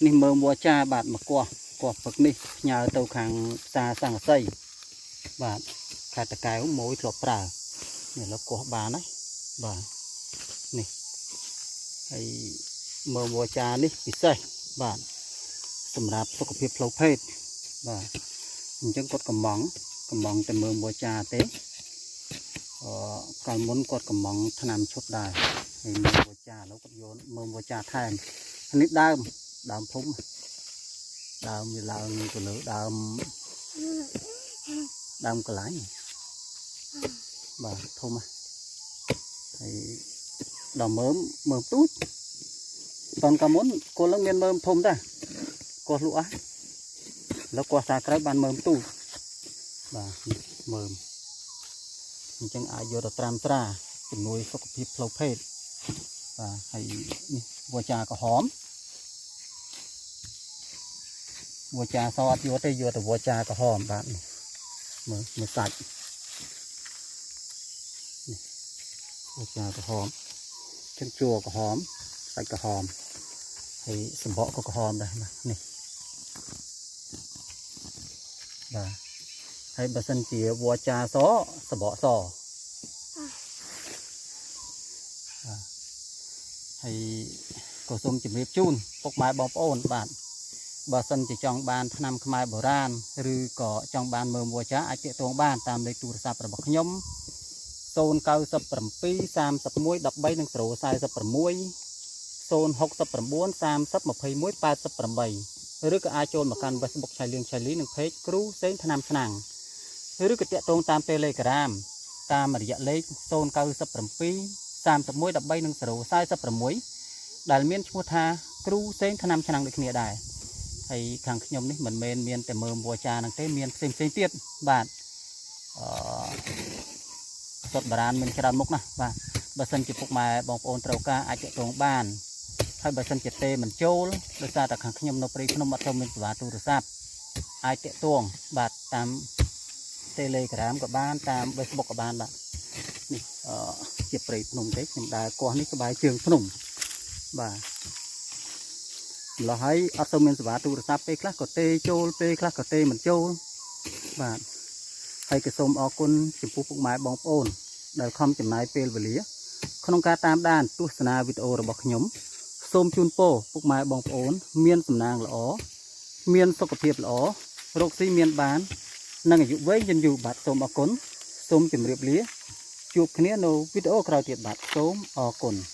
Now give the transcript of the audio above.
នេះមើមវចាបាទមកកោះកោះពឹកនេះផ្ញើទៅខាងផ្សារសង្កសីបាទខេត្តតាកែវម៉ួយធ្លាប់ប្រើនេះឥឡូវកោះបានហើយបាទនេះហើយមើមវចានេះពិសេសបាទសម្រាប់សុខភាពផ្លូវភេទបាទអញ្ចឹងគាត់កំងកំងតែមើមវចាទេអឺកាលមុនគាត់កំងថ្នាំឈុតដែរហើយមើមវចាឥឡូវគាត់យកមើមវចាថែមនេះដើមដើមធំដើមវាឡើងទៅលើដើមដើមកន្លាញ់បាទធំហើយដល់មើមមើមទូចតនកាលមុនគល់នឹងមានមើមធំដែរកោះលក់អស់ឥឡូវកោះសាក្រៅបានមើមទូចបាទនេះមើមអញ្ចឹងអាចយកទៅត្រាំត្រាជំនួយសុខភាពផ្លូវភេទបាទហើយនេះវចាក្រហមវចាសអត់យកទេយកតែវចាក្រហមបាទនេះមើលមើលសាច់នេះវចាក្រហមចឹងជួរក្រហមសាច់ក្រហមហើយសម្បកក៏ក្រហមដែរបាទនេះបាទហើយបើសិនជាវចាសសម្បកសបាទហើយក៏សូមជម្រាបជូនពុកម៉ែបងប្អូនបាទបើសិនជាចង់បានថ្នាំខ្មែរបុរាណឬក៏ចង់បានមើមវចាអាចទាក់ទងបានតាមលេខទូរស័ព្ទរបស់ខ្ញុំ097 31 13និង046 069 30 21 88ឬក៏អាចចូលមកកាន់ Facebook ឆៃលៀងឆៃលីនិង Page គ្រូសេងថ្នាំឆ្នាំងឬក៏ទាក់ទងតាម Telegram តាមរយៈលេខ097 31 13និង046ដែលមានឈ្មោះថាគ្រូសេងថ្នាំឆ្នាំងដូចគ្នាដែរហើយខាងខ្ញុំនេះមិនមែនមានតែមើមវចានឹងទេមានផ្សេងផ្សេងទៀតបាទអឺសុទ្ធបារាណមានច្រើនមុខណាស់បាទបើសិនជាពុកម៉ែបងប្អូនត្រូវការអាចទាក់ទងបានហើយបើសិនជាទេមិនចូលដោយសារតែខាងខ្ញុំនៅព្រៃភ្នំអត់សូវមានសេវាទូរស័ព្ទអាចទាក់ទងបាទតាម Telegram ក៏បានតាម Facebook ក៏បានបាទនេះអឺជាព្រៃភ្នំទេខ្ញុំដើរកោះនេះក្បែរជើងភ្នំបាទម្ល៉េះហើយអត់សូវមានសេវាទូរស័ព្ទពេលខ្លះក៏ទេចូលពេលខ្លះក៏ទេមិនចូលបាទហើយក៏សូមអរគុណចំពោះពុកម៉ែបងប្អូនដែលខំចំណាយពេលវេលាក្នុងការតាមដានទស្សនាវីដេអូរបស់ខ្ញុំសូមជូនពរពុកម៉ែបងប្អូនមានសំណាងល្អមានសុខភាពល្អរកស៊ីមានបាននិងអាយុវែងយឺនយូរបាទសូមអរគុណសូមជម្រាបលាជួបគ្នានៅវីដេអូក្រោយទៀតបាទសូមអរគុណ។